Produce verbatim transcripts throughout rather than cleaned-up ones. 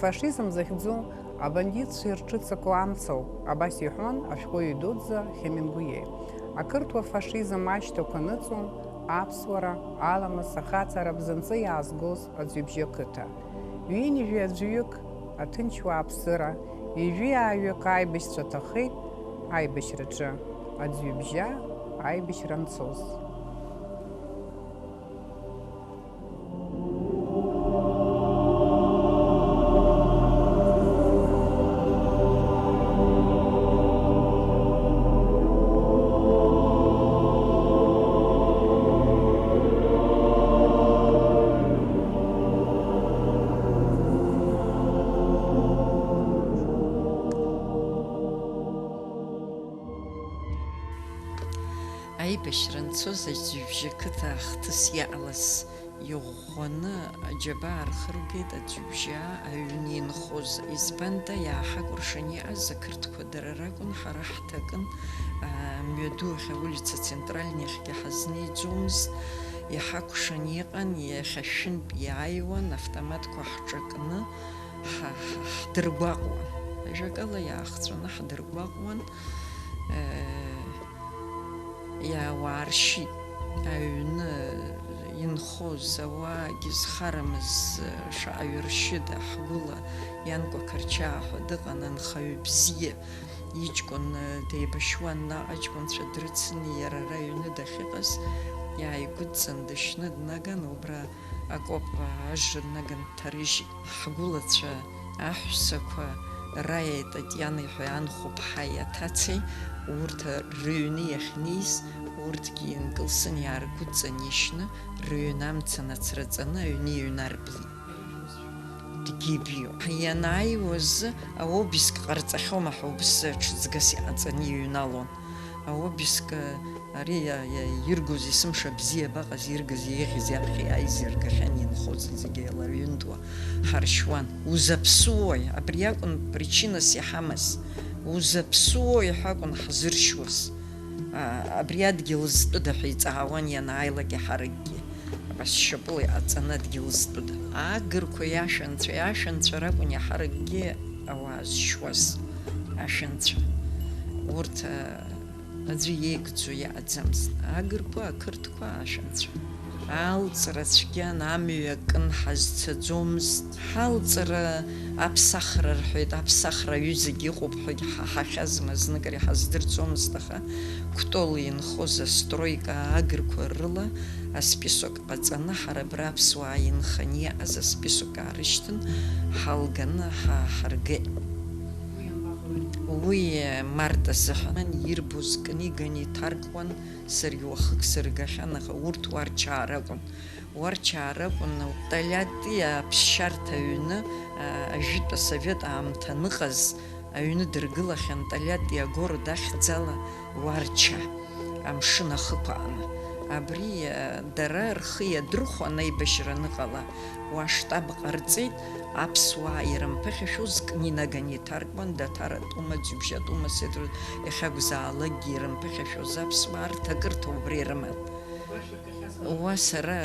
Фашизм захьӡу абандитцәа ирҿыцаку амца ауп, абас иҳәон ашәҟәыҩҩы дуӡӡа Хемингуеи. Ақырҭуа фашизм ашьҭақәа ныҵуан аԥсуара, аламыс, ахаҵара бзанҵы иаазгоз Аӡҩыбжьы ақыҭа. Ҩынҩажәи аӡәҩык аҭынч уааԥсыра, ҩажәи ааҩык аибашьцәа ҭахеит аибашьраҿы, Аӡҩыбжьа аибашьра анцоз. Аибашьра анцоз Аӡҩыбжьа қыҭа ахҭыс иаалаз иӷәӷәаны аџьабаа рхыргеит Аӡҩыбжьаа аҩны инхоз. Избанда, иааҳакәыршан иҟаз ақырҭқәа дара ракәын, ҳара ҳҭакын, аа, мҩаду ахь, аулица Центральниахьгьы ҳазнеиӡомызт, иҳакәшан иҟан, иахьа шәынтә иааиуан, автоматқәа ҳҿакны ҳа-, ҳа-, ҳдыргәаҟуан. Ажәакала, иаахҵәаны ҳдыргәаҟуан. Э, Иаауааршьит. Аҩны инхоз ауаагьы зхарамыз шаҟаҩы ршьыда, ҳгәыла Ианкәа Қарчаа ҳәа дыҟан, анхаҩы бзиа. Иҷкәын деибашьуан, наҟ аҷкәынцәа дрыцны иара ара аҩны дахьыҟаз, иааигәыдҵан дышьны днаган, убра акоп ажра днаган дҭарыжьит. Ҳгәылацәа аҳәсақәа, Раиеи Татианеи ҳәа анхәыԥҳаи аҭацеи, урҭ рыҩны иахьнеиз, урҭгьы инкылсын, иааргәыдҵан ишьны, рыҩны амца нацраҵаны аҩны иҩнарблит. Дгьыбҩуп. Ианааиуаз аобиск ҟарҵахьоума ҳәа уԥсы ҽыҵгас иҟаҵаны иҩналон. Аобиск, ари иа-, иа-, иргоз есымша бзиа абаҟаз, иргаз еиӷьыз иаԥхьа иааиз иргахьан, инхоз зегьы еиларҩынтуа ҳаршьуан. Узаԥсуои? Абри акәын причинас иҳамаз. Узаԥсуои ҳәа акәын ҳзыршьуаз. А, абри адгьыл зтәыда ҳәа иҵаауан ианааилак иаҳаракгьы. Абас шьапыла иҟаҵаны адгьыл зтәыда. Агырқәа иашәанцәа, иашәанцәа ракәын иаҳаракгьы ауаа зшьуаз, ашәанцәа. Урҭ, а, аӡәы иеигӡо иҟаӡамызт. Агырқәа, ақырҭқәа, ашәанцәа. Алҵра цәгьан, амҩа акын, ҳазцаӡомызт. Ҳалҵра аԥсахра рҳәеит, аԥсахра аҩызагьы ыҟоуп ҳәагьы ҳаҳахьазма, зныкыр иҳаздырӡомызт, аха Кәтол инхоз астройка агырқәа рыла асписок ҟаҵаны, ҳара абра аԥсуаа инханы иааз асписок аарышьҭын, ҳалганы ҳа-, ҳаргеит. Уи Март азыҳәан ирбоз книганы иҭаркуан, саргьы уахык сыргахьан, аха урҭ Уарчаа ракәын. Уарчаа ракәын, Тольятти аԥсшьарҭа аҩны, а, ажәытә асовет аамҭа аныҟаз, аҩны дыргылахьан Тольятти агород ахьӡала Уарча, амшын ахықәааны. Абри, а, дара рхы иадырхәан аибашьра аныҟала, уа штаб ҟарҵеит, аԥсуаа ирымԥыхьашәоз книганы иҭаркуан, Даҭара Тума, Ӡҩыбжьа Тума, Сеидра, иахьакәзаалакгьы ирымԥыхьашәоз аԥсуаа рҭакырҭа убра ирыман. Уа сара,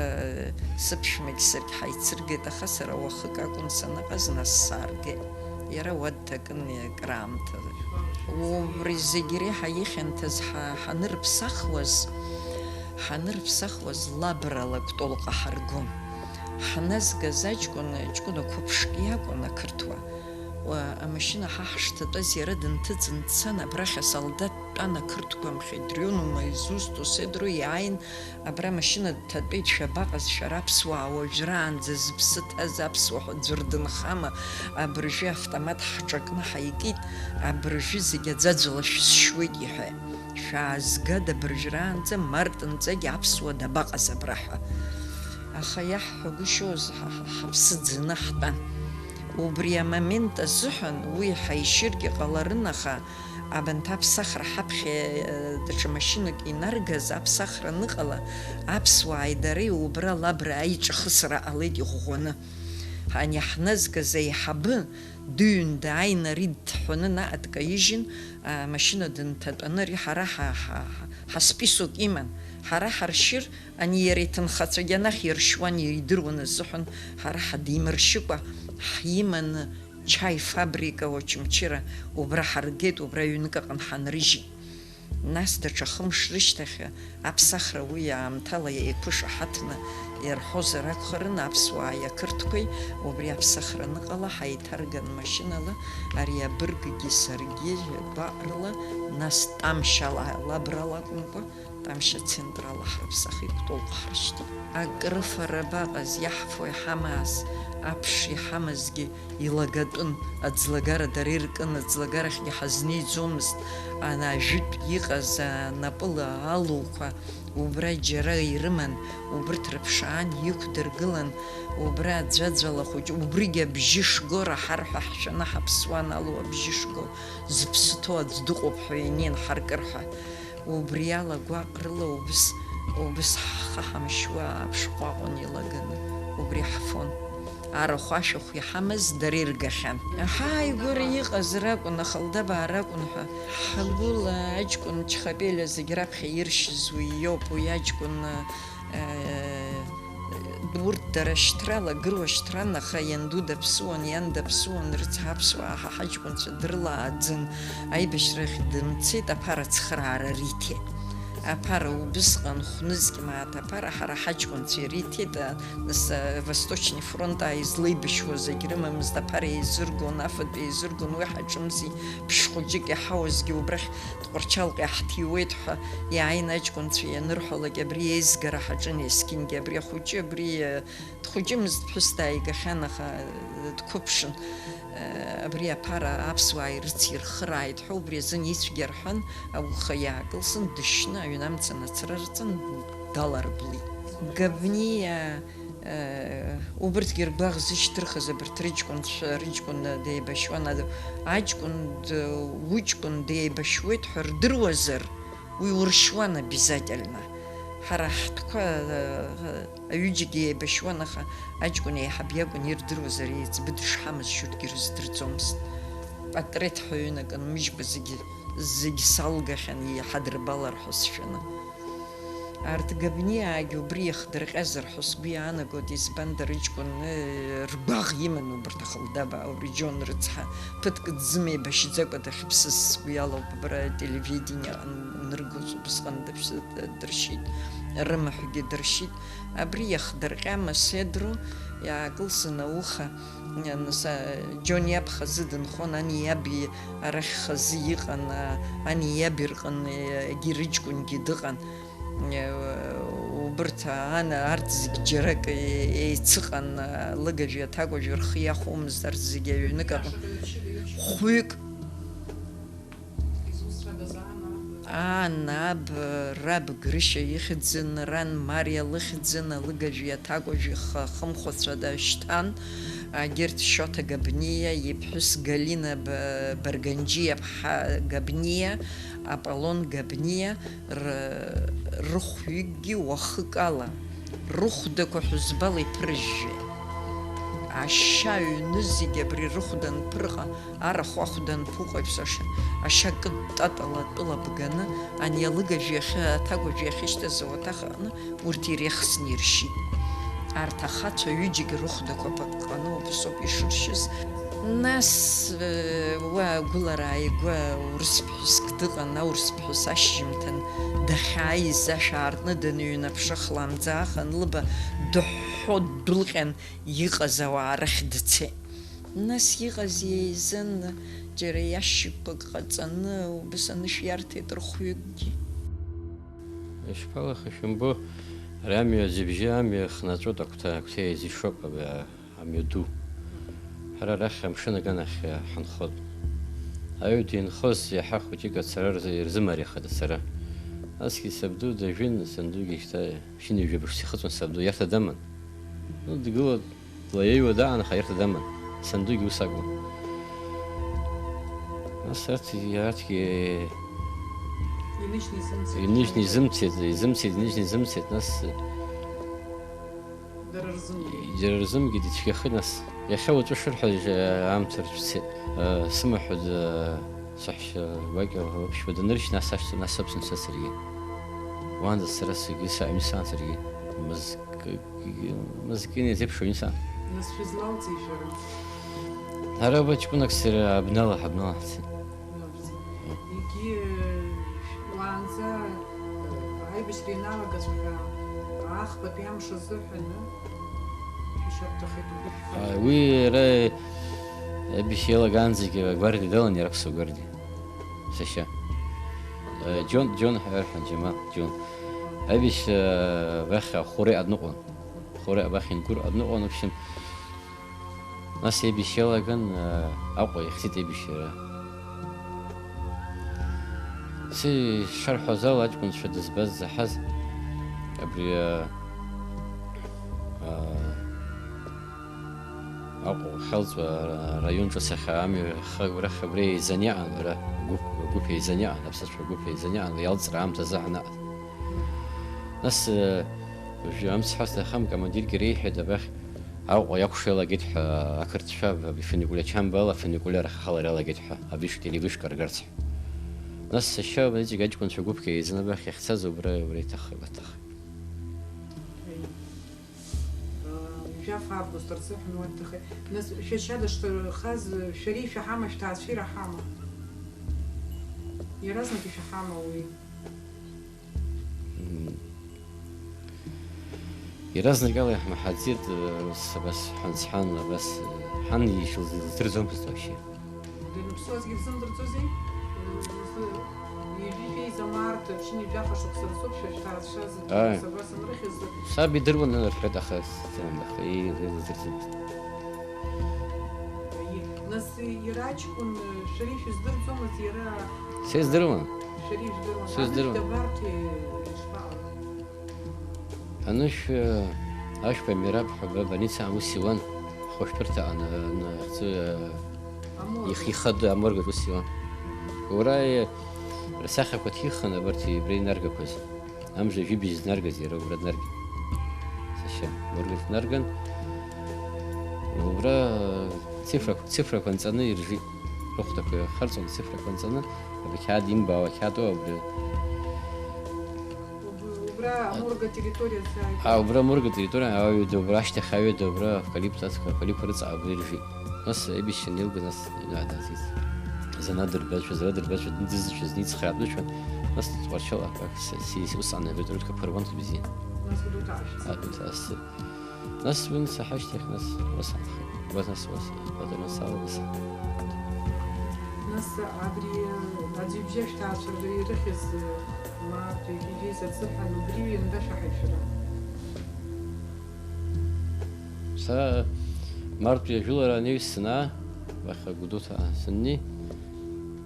сыԥшәмагь саргь ҳаицыргеит, аха сара уахык акәын саныҟаз, нас сааргеит. Иара уа дҭакын акраамҭа. Убри зегь реиҳа ихьанҭаз ҳа-, ҳанырԥсахуаз, ҳанырԥсахуаз Лабрала Кәтолҟа ҳаргон. Ҳназгаз аҷкәын, ҷкәына қәыԥшк иакәын ақырҭуа. Уа, амашьына ҳа ҳашҭатәаз иара дынҭыҵын дцан, абрахь асолдаҭ дтәан, ақырҭқәа нхеидырҩон, ума изусҭоу сеидроу иааин, абра амашьына дҭатәеит, шәабаҟаз шәара аԥсуаа, уажәраанӡа зыԥсы ҭаз аԥсуа ҳәа ӡәыр дынхама, абыржәы автомат ҳҿакны ҳаикит, абыржәы зегь аӡәаӡәала шәысшьуеит, иҳәеит. Шәаазгада абыржәраанӡа, мартынҵагь аԥсуа дабаҟаз абра ҳәа. Аха иаҳҳәагәышьоз, ҳа, ҳа, ҳаԥсы ӡаны ҳтәан. Убри амомент азыҳәан уи ҳаишьыргьы ҟаларын, аха абанҭ аԥсахра ҳаԥхьа, э, даҽа машьынак инаргаз аԥсахра аныҟала, аԥсуааи дареи убра Лабра аиҿахысра ҟалеит иӷәӷәаны. Ани ҳназгаз аиҳабы дыҩны дааин, ари дҭҳәаны наҟ дкаижьын, амашьына дынҭатәаны, ари ҳара ҳа, ҳа, ҳа, ҳасписок иман. Ҳара ҳаршьыр, ани иара иҭынхацәагьы анахь иршьуан, иара идыруан азыҳәан, ҳара ҳадимыршьыкәа, Ҳиманы чаи фабрика Очамчыра убра ҳаргеит, убра ҩнык аҟны ҳанрыжьит. Нас даҽа хымш рышьҭахь аԥсахра уи аамҭала еиқәышаҳаҭны ирҳәозар акәхарын, аԥсуааи ақырҭқәеи убри аԥсахра аныҟала ҳаиҭарган машьынала, ари абырггьы саргьы гәаҟрала, нас Тамшьала, Лабрала акәымкәа, Тамшьа централа ҳрыԥсахит, Кәтол ҳрышьҭит. Акрыфара абаҟаз, иаҳфо иҳамаз, аԥш иҳамазгьы илагатәын, аӡлагара дара иркын, аӡлагарахьгьы ҳазнеиӡомызт. Ана ажәытә иҟаз анапыла алуқәа убра џьара ирыман, убырҭ рыԥшаан иқәдыргылан, убра аӡәаӡәала хәыҷы, убригьы абжьы шго раҳар ҳәа ҳшәаны ҳаԥсуан, алу абжьы шго, зыԥсы ҭоу аӡә дыҟоуп ҳәа инеин ҳаркыр ҳәа. Убриала гәаҟрыла убыс, убыс ҳхы ҳамшьуа аԥшҟәаҟәан илаганы убри ҳфон. Арахә ашәахә иҳамаз дара иргахьан. Ҳааигәара иҟаз ракәын, ахалдабаа ракәын ҳәа. Ҳгәыла аҷкәын Чхапелиа зегь раԥхьа иршьыз уи иоуп, уи аҷкәын, э, Урҭ дара шьҭрала, гыруа шьҭран, аха ианду даԥсуан, иан даԥсуан, рыцҳа аԥсуаа ҳа ҳаҷкәынцәа дрылааӡан, аибашьрахь дымцеит, аԥара ацхыраара риҭеит. Аԥара убысҟан хәнызқь мааҭ аԥара ҳара ҳаҷкәынцәа ириҭеит, а, нас, а, Восточный фронт ааизлеибашьуа зегь рымамызт, аԥара еизыргон, афатә еизыргон, уи ҳаҿымзи, ԥшь хәыҷык иҳауазгьы убрахь Тҟәарчалҟа иаҳҭиуеит ҳәа иааины аҷкәынцәа ианырҳәалак, абри еизгара ҳаҿын есқьынгьы, абри ахәыҷы, абри, э, дхәыҷымызт, ԥҳәыс дааигахьан, аха, э, дқәыԥшын, э, абри аԥара аԥсуаа ирыцирхырааит ҳәа, убри азын ицәгьа рҳәан, ауха иаакылсын, дышьны, аҩны амца нацрарҵан, даларблит. Габниа Э, убырҭгьы ргәаӷ зышьҭырхыз абарҭ рыҷкәынцәа, рыҷкәын деибашьуан, ад-, аҷкәын д-, уҷкәын деибашьуеит ҳәа рдыруазар, уи уршьуан обязательно. Ҳара ҳтәқәа, э, аҩыџьагьы еибашьуан, аха аҷкәын еиҳаб иакәын ирдыруазар, еиҵбы дышҳамыз шьоукгьы рыздырӡомызт. Патреҭ ҳәа ҩынак анмыжькәа зегьы, зегь салгахьан, иҳадырбалар ҳәа сшәаны. Арҭ Габниаагьы убри иахдырҟьазар ҳәа сгәы иаанагоит, избанда рыҷкәын, э, ргәаӷ иман убарҭ ахалдабаа, убри Џьон рыцҳа, ԥыҭк дзымеибашьӡакәа дахьыԥсыз сгәы иалоуп, абра телевидение аҟны ныргоз убысҟан дыԥсы-, дыршьит, рымаҳәгьы дыршьит. Абри иахдырҟьама седру, иаакылсын ауха, нас, а, Џьон иаб хазы дынхон, ани иаби арахь хазы иҟан, а, ани иаби рҟны, егьи рыҷкәынгьы дыҟан. Э, убырҭ, ан-, арҭ зегь џьарак е-, еицыҟан, а, лыгажәи аҭакәажәи рхы иахәомызт, арҭ зегь аҩнык аҟны. Хәҩык. Ан, аб, раб Грышьа ихьӡын, ран Мариа лыхьӡын, алыгажәи аҭакәажәи х-, хымхәацәа дашьҭан, агьырҭ Шьоҭа Габниа, иԥҳәыс Галина Б-, Барганџьиаԥҳа Габниа, Аполлон Габниа, р-, рыхәҩыкгьы уахык ала, рыхәдақәа ҳәызбала иԥыржәжәеит. Ашьа аҩны зегь абри рыхәда анԥырҟа, арахә ахәда анԥуҟа еиԥш, ашьа, ашьа кыдтатала атәыла бганы, ани алыгажә иахьа, аҭакәажә иахьышьҭаз ауаҭах аҟны урҭ ирехсны иршьит. Арҭ ахацәа ҩыџьагьы рыхәдақәа ԥыҟҟаны убасоуп ишыршьыз. Нас, э, уа агәылара ааигәа урыс ԥҳәыск дыҟан, аурыс ԥҳәыс ашьжьымҭан дахьааиз ашә аартны даныҩнаԥшы, хламӡаах анлыба дыҳәҳәо ддәылҟьан иҟаз ауаа рахь дцеит. Нас иҟаз еизаны, џьара иашьыкәкәак ҟаҵаны, убыс анышә иарҭеит рхәҩыкгьы. Ишԥалаха шәымбо, ари амҩа зыбжьы амҩа хнаҵәоит, агәҭа, агәҭа еизишоуп, аб-, амҩа ду. Ҳара арахь амшын аганахь ҳанхоит. Аҩы динхоз иаҳа хәыҷык ацара рзы-, ирзымариахеит ацара. Насгьы сабду дажәын, сандугьы шьҭа шьынҩажәа быжьҭа ихыҵуан сабду, иарҭа даман. Ну, дгыло, длаиаиуа даан, аха иарҭа даман. Сандугьы ус акәын. Нас арҭ, арҭгьы Иныжьны изымцеит. Иныжьны изымцеит, изымцеит, иныжьны изымцеит, нас Дара рзынгьы. Дара рзынгьы дыцәгьахеит, нас. Иахьа уаҵәы шырҳәаз, э, аамҭа рцәцеит. Э, сымаҳәыз, э, саҳәшьа гәакьа лыԥшәма даныршь, нас ашьҭа, нас соуп сынцәа саргьы. Уаанӡа сара саргьы саҩны саан саргьы. Мызкы-, мызкы инеиз еиԥш аҩны саан. Нас шәызлалҵи шәара? Ара уа ҷкәынак сара абнала, абнала ҳцеит. Егьи, уаанӡа, аибашьра ианалагаҵәҟьа, аахбатәи амш азыҳәан, ишәарҭахеит убри шәҳәа. Уи иара аибашьра иалагаанӡагьы агвардиа далан, иара аԥсуа гвардиа. Сашьа. Џьон, Џьон ҳәа ирҳәон, Џьамал, Џьон. Аибашьра абахь Хуреи адныҟәон. Хуреи абахь Ингәыр адныҟәон, в общем, Нас еибашьра иалаган, аа, Аҟәа ихьӡеит еибашьра. Сышарҳәоз ала, аҷкәынцәа дызбаз заҳаз, абри, аа, аа, Аҟәа Хьалҵуа раион ҿыц ахь амҩа ха-, рахь абри еизаны иҟан, ара гәыԥ, гәыԥ еизаны иҟан, аԥсацәа гәыԥ еизаны иҟан, иалҵра аамҭазы ҳанаҟаз. Нас, э, уажәы амц ҳәа сҭахым, командиргьы реиҳәеит, абахь Аҟәа иакәшо иалагеит ҳәа ақырҭцәа, фуникулиор Чамба ала фуникулиор ахь ҳалара иалагеит ҳәа, авышка, телевышка ргарц ҳәа. Нас сашьа, иҵегь аҷкәынцәа гәыԥк еизаны абахь иахьцаз убра, убра иҭаххеит, аҭаххеит. Жәаф август рзыҳәан уа дҭахеит. Нас шәашьа дышҭахаз, шәареи шәаҳама, шәҭаацәеи раҳама? Иаразнак ишәаҳама уи? М. Иаразнакала иаҳмаҳаӡеит, ус абас ҳанцҳан, абас, ҳан ишьыл лыздырӡомызт вообще. Даныԥсуазгьы рзымдырӡозеи? Ҩажәи жәеиза март, ԥшьынҩажәи жәаха шықәса рзоуп шәа шәҭаацәа зегьы Ааи. Ус абас анрыхьыз. Саб идыруан, рҳәеит, аха сцены, аха и-, илыздырӡомызт. Аиеи. Нас иара аҷкәын, шәара ишәыздырӡомызт, иара Са издыруан. Шәара ижәдыруан. Са издыруан. Анышә дабарҭеи, ишԥаҟалеи? Анышә, э, Ашәба Мераб ҳәа ба-, больницаҟны аус иуан, ахәышәтәырҭаҟны, ан-, ахьӡы-, э, Аморг. Их-, ихадоу аморг аҿы ус иуан. Уара, э, рсахьақәа ҭихын, абарҭ абра инаргақәаз. Амш ҩажәи бжьы знаргаз иара убра днаргеит. Сашьа, аморг аҿы днарган. Убра, э, цифрақәа, цифрақәа нҵаны иржит. Рыхәдақәа иахарҵон, цифрақәа нҵаны, абри ақьаад имбаауа ақьаад оу абри. Уб-, убра аморг атерриториа сааит. А, убра аморг атерриториа, аҩада убра ашьҭахь аҩада убра авкалипт ацқәа, авкалиптқәа рыҵаҟа абра иржит. Нас аибашьцәа неилга, нас инаадазит. Занадырбазшәа, занадырбазшәа, дындызшәа, зны ицхраатәышәа, нас Тҟәарчал ак, ак, с-, с-, усҟан авертолиотқәа ԥыруан, бзиа. Нас Гәдоуҭа ашәҭ. А, Гәдоуҭа асы. Нас уи нцәа ҳашьҭахь, нас уасанхеит. Уа-, нас уас-, уа-, нас ала уасанхеит. Нас абри аӡҩыбжьа шәҭаацәа ирыхьыз, мап, ижәижәеиз азыҳәан убри ҩында шәаҳаишәара. Са мартәи ажәылара анеҩс санаа, уахь Гәдоуҭа саннеи,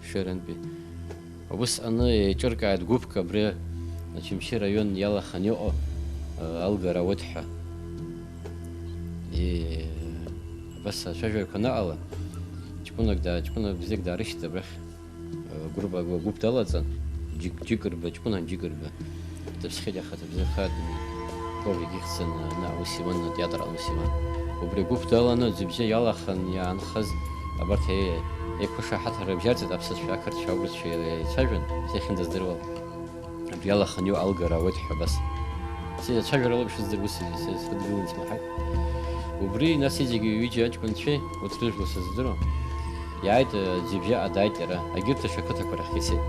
Шерантәи. Убысҟаны еиҿыркааит гәыԥк абри Очамчы раион иалаханы иҟоу, э, алгара ауеит ҳәа. Е, абас ацәажәарақәа анаҟала, ҷкәынак даа-, ҷкәынак бзиак даарышьҭит абрахь. Э, гәыԥ, гәыԥ далаҵан, џьык-, џьыкырба, ҷкәынан џьыкырба. Дыԥсхьеит иаха дыбзиахааит, коврик ихьӡаны, ана аус иуан, атеатр аус иуан. Убри агәыԥ даланы, аӡҩыбжьа иалахан иаанхаз, абарҭ еи-, еиқәышаҳаҭра бжьарҵеит аԥсацәа, ақырҭцәа, аурысцәа еицәажәан, сахьынӡаздыруа. Абри алаханы иҟоу алгара ауеит ҳәа абас. Сеицәажәара лоуп ишыздыруа, ус сыдгылан смаҳаит. Убри, нас, иҵегьы ҩыџьа аҷкәынцәеи урҭ рыжәла сыздыруам. Иааит, аӡҩыбжьаҟа дааит иара, агьырҭ даҽа қыҭақәа рахьгьы ицеит.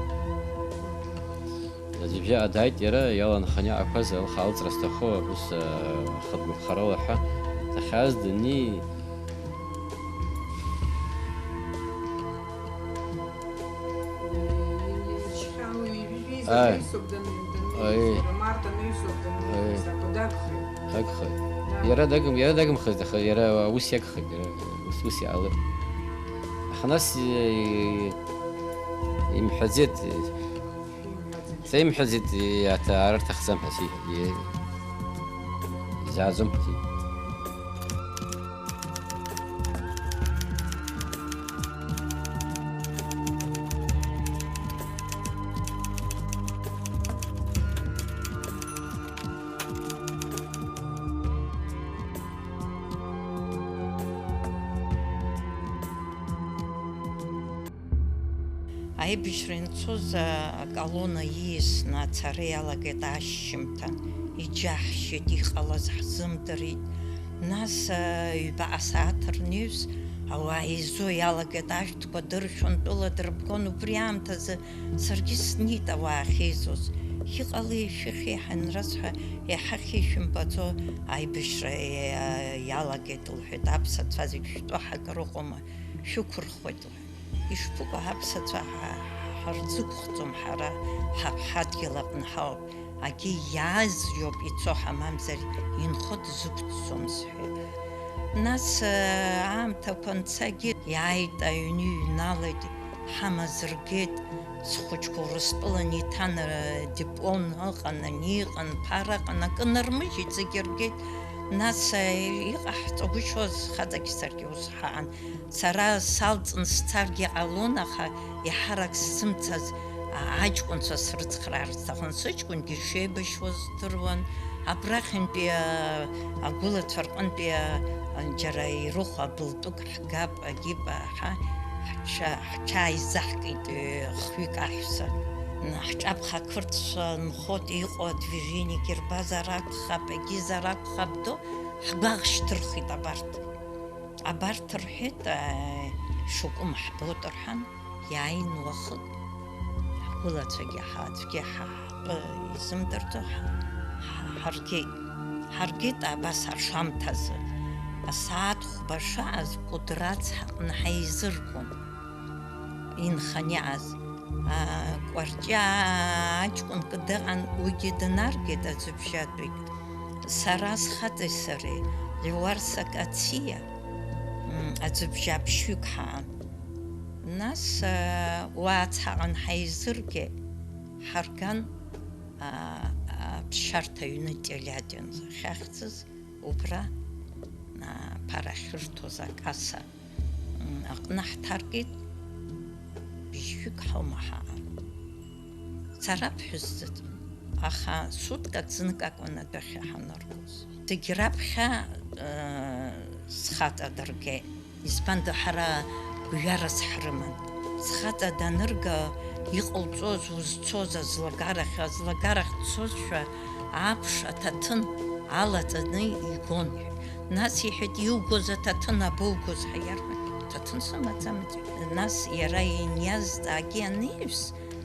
Аӡәыбжьаҟа дааит иара, иаланханы иаақәаз алха алҵра зҭаху, ус, а, хатә гәаԥхарала ҳәа дахьааз дани-, Ишьхьан уи ҩажәи жәеиза Аи. Анаҩсоуп даныҩ-, даныҩсуа, Аи. Март анаҩсоуп даныҩсуа, Аи. Сакәадагхеит. Агхеит. Да. Иара дагым-, иара дагымхеит, аха иара ус иагхеит, иара ус, ус иаалырт. Аха нас, э, имҳәаӡеит, э, Сеимҳәаӡеит, иаҭаара рҭахӡам ҳәа си-, и-, изааӡом ҳәа си-. Аибашьра инцоз, а, аколонна ииасны ацара иалагеит ашьжьымҭан. Иџьаҳшьеит, иҟалаз ҳзымдырит. Нас, а, ҩбаҟа сааҭ рнеҩс Ауаа еизо иалагеит, ашәҭқәа дыршәон, тәыла дырбгон, убри аамҭазы саргьы снеит ауаа ахьеизоз. Иҟалеи, ишәыхьи, ҳанрасҳәа, иаҳахьи шәымбаӡо, аибашьра иа-, иалагеит, лҳәеит, аԥсацәа зегь шәтәы ҳакыр ыҟоума, шәықәырхуеит, лҳәеит. Ишԥыкәу аԥсацәа ҳа-, ҳарзықәхӡом, ҳара ҳаԥҳадгьыл аҟны ҳауп. Агьи иааз иоуп ицо, ҳамамзар инхо дзықәҵӡом сҳәеит. Нас, э, аамҭақәа анцагьы иааит, аҩны иҩналеит, ҳамаз ргеит, схәыҷқәа Урыстәылан иҭан, э, диплом ыҟан, ани ыҟан, ԥара ыҟан, акы нармыжьит, зегьы ргеит. Нас, э, иҟаҳҵагәышьоз, хаҵагьы саргьы ус ҳаҟан. Сара салҵны сцаргьы ҟалон, аха еиҳарак сзымцаз, а, аҷкәынцәа срыцхраар сҭахын. Сыҷкәынгьы шеибашьуаз здыруан. Абрахьынтәи, а, агәылацәа рҟынтәи, а, џьара ирыхә абылтәык ҳгап, агип, аҳа, ҳҽа-, ҳҽааизаҳкит, ҩ-, хҩык аҳәса. Н-, ҳҿаԥха ақырҭцәа нхоит, иҟоу адвижениагьы рбазар акәхап, егьизар акәхап, ду, ҳгәаӷ шьҭырхит абарҭ. Абарҭ рҳәеит, ааи, шакәым ҳбоит рҳәан, иааин уахык, ҳгәылацәагьы ҳа-, аӡәгьы ҳа-, ҳтәы изымдырӡо ҳа-, ҳа-, ҳаргеит. Ҳаргеит абас ашамҭазы. Асааҭ хәба шааз Кәыдры ацҳаҟны ҳаизыргон. Инханы иааз, аа, Кәарҷиа аҷкәынк дыҟан, уигьы дынаргеит аӡыбжьатәик. Сара схаҵеи сареи, Леуарса Кациа, м, аӡыбжьа ԥшьҩык ҳаан. Нас, аа, уа ацҳаҟан ҳаизыргеит, ҳарган, аа, аԥсшьарҭа аҩны Телятин ахьахьӡыз, убра, аа, ԥара ахьырҭоз акасса. М, аҟны ҳҭаркит, бжьҩык ҳаума ҳаан. Сара ԥҳәыс сыҭ, аха суткак знык акәын адәахьы ҳаныргоз. Зегь раԥхьа, э, схаҵа дыргеит. Избанда, ҳара гәҩарас ҳрыман. Схаҵа данырга, иҟалҵоз узцоз аӡлагарахь, аӡлагарахь дцозшәа, аԥш аҭаҭын алаҵаны игон. Нас иҳәеит, иугоз аҭаҭын абоугоз ҳәа иарҳәон. Аҭаҭын сымаӡамызт. Нас иара иниазҵаагьы аниҩс,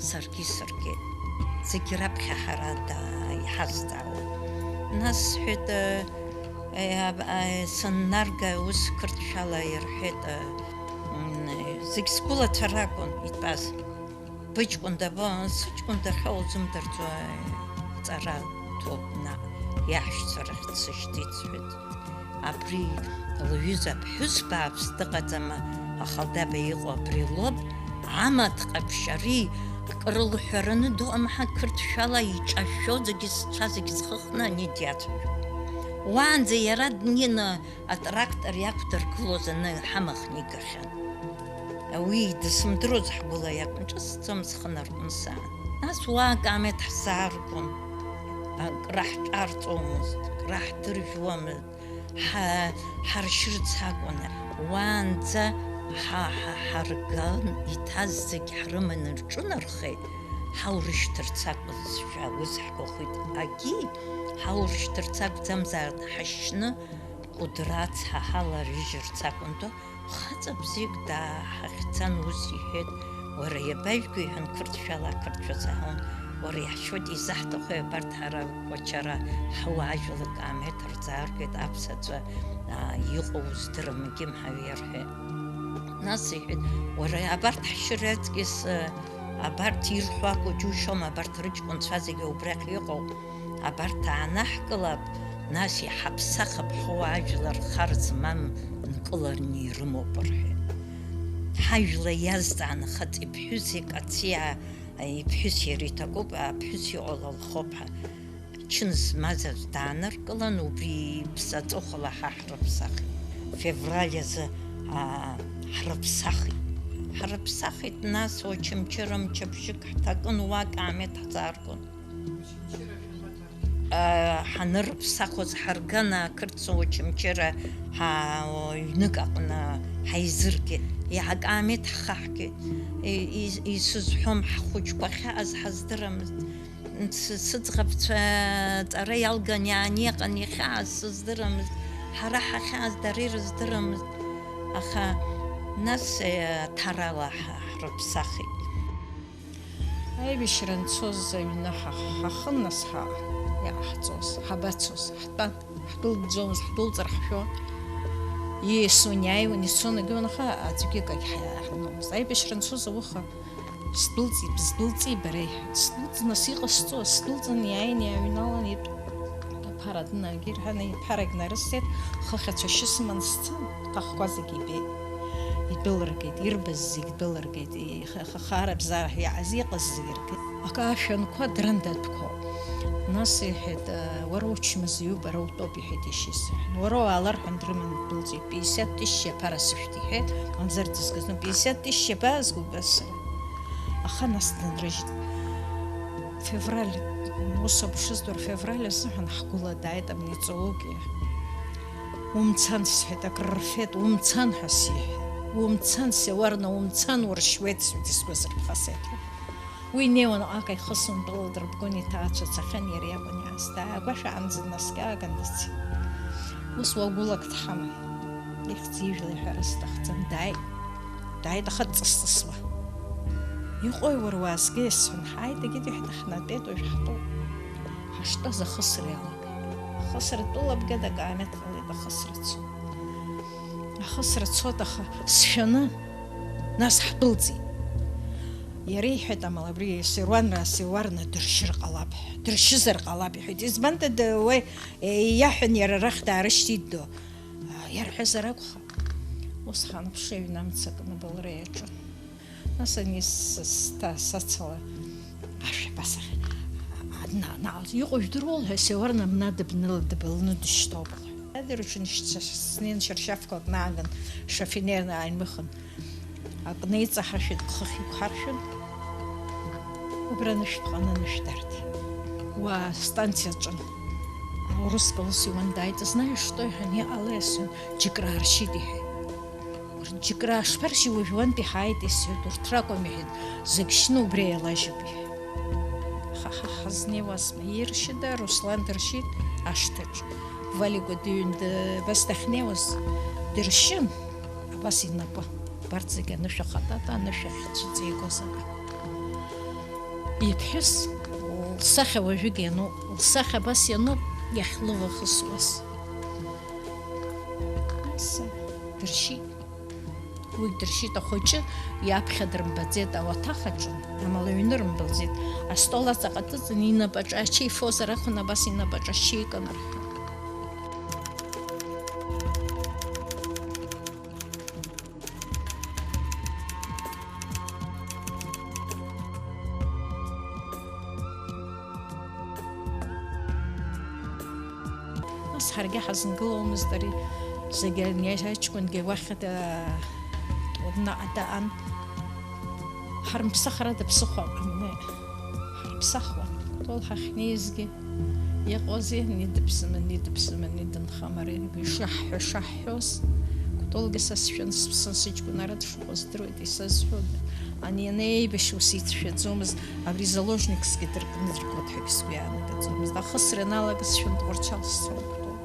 саргьы сыргеит. Зегь раԥхьа ҳара да-, иҳазҵаауан. Нас сҳәеит, э, э, аб-, э, сыннарга ус қырҭшәала ирҳәеит, э, м, зегь сгәылацәа ракәын итәаз. Быҷкәын дабо, сыҷкәын дахьоу узымдырӡо, ҵара ҭоуп наҟ, иаҳәшьцәа рахь дсышьҭит, сҳәеит. Абри лҩыза ԥҳәыс бааԥс дыҟаӡам, ахалдаба иҟоу абри лоуп, амаҭ ҟаԥшь ари, акыр лҳәараны дыҟам, ҳа қырҭшәала иҿашәшәо зегьы сцәа зегь зхыхны ани диацәажәо. Уаанӡа иара днеины атрактор иақәдыргылоз аны ҳамахны игахьан. Уи дысымдыруаз ҳгәыла иакәын, ҿысҭӡом, схы наркәын саан. Нас уа акамеҭ ҳзааргон, акраҳҿарҵомызт, краҳдыржәуамызт, ҳа-, ҳаршьырц акәын. Уаанӡа ҳа-, ҳа-, ҳарган, иҭаз зегь ҳрыманы рҿынархеит, ҳаурышьҭырц акәызшәа ус ҳгәахәит. Агьи, ҳаурышьҭырц акәӡамзар, ҳашьны Кәыдры ацҳа ҳаларыжьырц акәын. Хаҵа бзиак дааҳахьӡан, ус иҳәеит, уара иабажәго, иҳәан, қырҭшәала ақырҭшәа саҳауан, уара иаҳшьуеит, изаҳҭаху абарҭ ҳара Кәачара ҳауаажәлар акаамеҭ рзааргеит, аԥсаҵәы, аа, иҟоу уздырам, егьим ҳәа иарҳәеит. Нас иҳәеит, уара абарҭ ҳшьыра аҵкьыс, абарҭ ирҳәо акәу џьушьома, абарҭ рыҷкәынцәа зегьы убрахь иҟоуп. Абарҭ аанаҳкылап, нас иҳаԥсахып, ҳуаажәлар хар змам нкылараны ирымоуп, рҳәеит. Ҳажәла иазҵааны хаҵеи ԥҳәыси, Кациа иԥҳәыс иара иҭакуп, аԥҳәыс иҟала лхоуп ҳәа. Чын змаз аӡә дааныркылан, убри иԥсы аҵыхәала ҳа ҳрыԥсахит. Февраль азы, аа, ҳрыԥсахит. Ҳрыԥсахит, нас Очамчыра мчыбжьык ҳҭакын, уа акаамеҭ ҳзааргон. Ҳанырыԥсахуаз ҳарган ақырҭцәа Очамчыра ҳа-, ҩнык аҟны ҳаизыргеит. Иаҳа акаамеҭ ҳхаҳгеит. И-, и-, исызҳәом, ҳхәыҷқәа ахьааз ҳаздырамызт. Сы-, сыӡӷабцәа ҵара иалган иааниаҟан ихьааз сыздырамызт. Ҳара ҳахьааз дара ирыздырамызт. Аха нас, э, аҭарала ҳа-, ҳрыԥсахит. Аибашьра анцоз аҩны ҳа-, ҳахын нас ҳа-, иаҳҵоз, ҳабацоз, ҳтәан, ҳдәылҵӡомызт, ҳдәылҵыр ҳшәон. Ииасуан, иааиуан, ицон, игон, аха аӡәгьы акагь ҳа-, ҳаҳамномызт. Аибашьра анцоз ауха сдәылҵи-, сдәылҵи бареи? Сдәылҵ-, нас иҟасҵоз, сдәылҵын, иааины иааҩналан, итә-, аԥара днагир ҳәа, иԥарагь нарысҭеит, хыхь ацәашьы сыман сцан, ҭахқәа зегьы ибеит. Идәылыргеит, ирбаз зегь дәылыргеит, ихахара бза иааз иҟаз зегь ргеит. Акы ашәанқәа драндатәқәоуп. Нас иҳәеит, "Уара учмазаҩуп, ара утәоуп", иҳәеит иашьа исҳәан. "Уара уаалар ҳәа дрыманы ддәылҵит, пятьдесят тысяч аԥара сышәҭ", иҳәеит, анзар дызкыз, "Ну, пятьдесят тысяч абаазго, убас сара". Аха нас дынрыжьит. Февраль, ус ауп шыздыруа, февраль азыҳәан ҳгәыла дааит амнециологиа. "Умцан", сҳәеит, "акрырфеит, умцан", ҳәа сиҳәеит. "Умцан, Сеуарна, умцан, уршьуеит", сҳәеит, исгәазырԥха сеиҭа. Уи инеиуан, ака ихысуан, тәыла дырбгон, иҭаацәа цахьан, иара иакәын иааз. Даагәашәаанӡа днаскьааган дцеит. Ус уа гәылак дҳаман. Ихьӡ-ижәла иҳәара сҭахӡам, дааит. Дааит, аха дҵыс-ҵысуа. "Иҟои уара уаазгеи?" сҳәан, ҳааит, егьит, иҳәеит, ҳнатәеит, уажә ҳтәоуп. Ҳаштәаз ахысра иалагеит. Ахысра тәылабгеит, акаамеҭ ҟалеит, ахысра цон. Ахысра цоит, аха сшәаны, нас ҳдәылҵит. Иара иҳәеит, амала, абри Серуанраа Сеуарна дыршьыр ҟалап ҳәа. "Дыршьызар ҟалап", иҳәеит. Избан, дад, уи, е, иаҳәан, иара арахь даарышьҭит, ду. Иарҳәазар акәхап. Ус ҳаныԥшы, аҩны амца кны былра иаҿын. Нас ани с-, сҭа-, сацала ашә абас ахь, а, на-, на-, иҟоу жәдыруоу ҳәа, Сеуарна мна дыбныла-, дыбылны дышьҭоуп. Адырҩаҽны шьҭа-, снеин шьаршьафқәак нааган, шоферына ааимыхын, акны иҵаҳаршәит, хыхь иқәҳаршәын, убра анышәтә ҟаны анышә дарҭеит. Уа астанциа аҿын. Аурыс калус иуан, дааит, "Знаешь что?" иҳәан, "Иҟалеи?" асҳәан, "Џьык рааршьит", иҳәеит. "Урҭ џьык раашԥаршьи, уажә уантәи ҳааит", исҳәеит, "Урҭ ракәым", иҳәеит, "зегь шьны убри еилажьуп", иҳәеит. Аха ҳа ҳазнеиуазма, иршьыда, Руслан дыршьит ашҭаҿ. Валикәа дыҩын д-, абас дахьнеиуаз дыршьын, абас инапы, убарҭ зегь анышә ахатата, анышә ахьцәыҵеигоз ала. Иԥҳәыс лсахьа уажәыгь иануп, лсахьа абас иануп, иахьлывахысуаз. Нас дыршьит. Уи дыршьит, ахәыҷы иаԥхьа дырмбаӡеит ауаҭах аҿы, амала аҩны рымбылӡеит. Астол аҵаҟа дыҵан, инапаҿы ача ифозар акәын, абас инапаҿы ача икын рҳәон. Нас ҳаргьы ҳазынгыломызт ари зегьы, ани аҷкәынгьы уахь да-, наҟ даан. Ҳармыԥсахрада ԥсыхәа ҟамлеит. Ҳарԥсахуан. Кәтол ҳахьнеизгьы иҟоузеи, ани дыԥсым, ани дыԥсым, ани дынхам, ари ишаҳҳәо, ишаҳҳәоз. Кәтолгьы са сшәан, сыԥсын, сыҷкәын ара дшыҟоу здыруеит, исазҳәода? Ани анеибашьуа сицәшәаӡомызт, абри заложниксгьы дыркны дыргоит ҳәагьы сгәы иаанагаӡомызт. Ахысра ианалагазшәа Тҟәарчал сцон, Кәтол.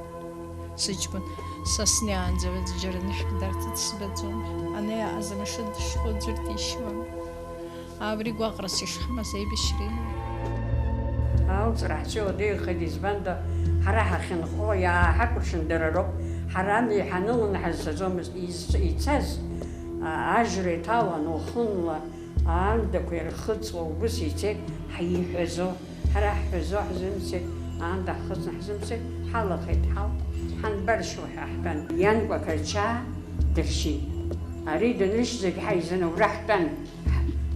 Сыҷкәын, са снеиаанӡа џьара нышәк дарҭеит сбаӡом. Анеиааз амашьына дышхәыӡәыр дишьуан. Абри гәаҟрас ишҳамаз аибашьра имоуп. Алҵра ҳцәа иуадаҩхеит, избанда, ҳара ҳахьынхо иааҳакәыршан дара роуп, ҳара ами ҳаныланы ҳазцаӡомызт, из-, ицаз, а, ажра иҭалан, уахынла, аандақәа ирхыҵуа убыс ицеит, ҳиҳәазо, ҳара ҳҳәазо ҳзымцеит, аанда ҳхыҵны ҳзымцеит, ҳалахеит, ҳалт, ҳанбаршьуа ҳәа ҳтәан. Ианкәа Қарчаа дыршьит. Ари данрышьҭ зегь ҳаизаны убра ҳтәан.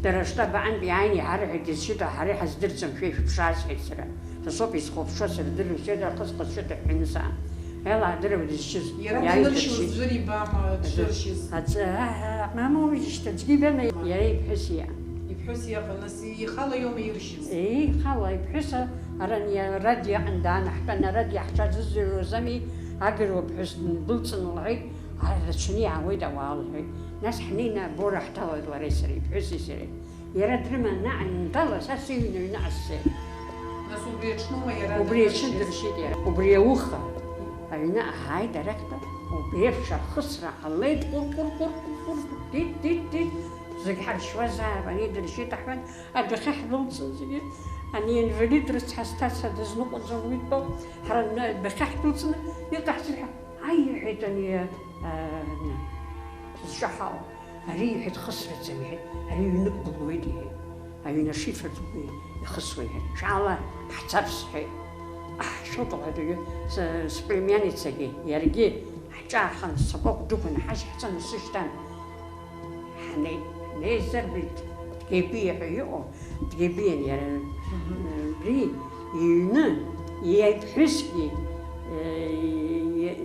Дара аштаб аҟынтә иааины иҳарҳәеит, дызшьыда, ҳара иҳаздырӡом, шәа ишәыԥшааз, сҳәеит сара. Са соуп исхәаԥшуа, сырдыруеит, сеидрахысҟа сшьыда ҳәаны саан. Иалаадыруа дызшьыз. Иара иааит даныршьуаз дыршьит. Ӡәыр ибама, аӡә дыршьыз? Аӡ-, аа, мамоуижьҭеи, аӡәгьы ибама, иара иԥҳәыс иаан. Иԥҳәыс иаҟа, нас ихала иоума иршьыз? Еи, ихала, иԥҳәыс аран иа-, радио аҟны даанаҳтәан, арадио ҳҽазызыҩуаз ами, агыруа ԥҳәыс дындәылҵын лҳәеит, ар-, рацәаны иаауеит ауаа лҳәеит. Нас ҳнеины абора ҳҭалоит лареи сареи, иԥҳәыси сареи. Иара дрыман наҟ инҭала, са сыҩны аҩныҟа сцеит. Нас убри аҽноума иара даныршьыз? Убри аҽны дыршьит иара. Убри ауха аҩныҟа ҳааит арахьтәи. Убри еиԥш ахысра ҟалеит, ҟәыр, ҟәыр, ҟәыр, ҟәыр, ҟәыр, дит, дит, дит, зегь ҳаршьуазаап, ани дыршьит, аҳәан, адәахьы ҳдәылҵын зегьы, ани инвалид рыцҳа сҭаца дызныҟәаӡом уи дтәоуп, ҳара адәахьы ҳдәылҵны иҟаҳҵар ҳәа, аи, иҳәеит ани, а, зҿаҳау. Ари, иҳәеит, хысраӡам, иҳәеит, ари ҩнык былуеит, иҳәеит, аҩны ашифер ду ихысуа, иҳәеит, шәаала, ҳцап, сҳәеит. Аҳ, шәоуп, ауадаҩы, с-, сплемианицагьы, иаргьы, ҳҿаахан, сакәакә дықәын, ҳашьцаны сышьҭан. Ҳнеит, ҳнеизар, абри Дгебиа ҳәа иҟоу, Дгебиан иара, мгм, убри иҩны, иԥҳәысгьы, э, и-,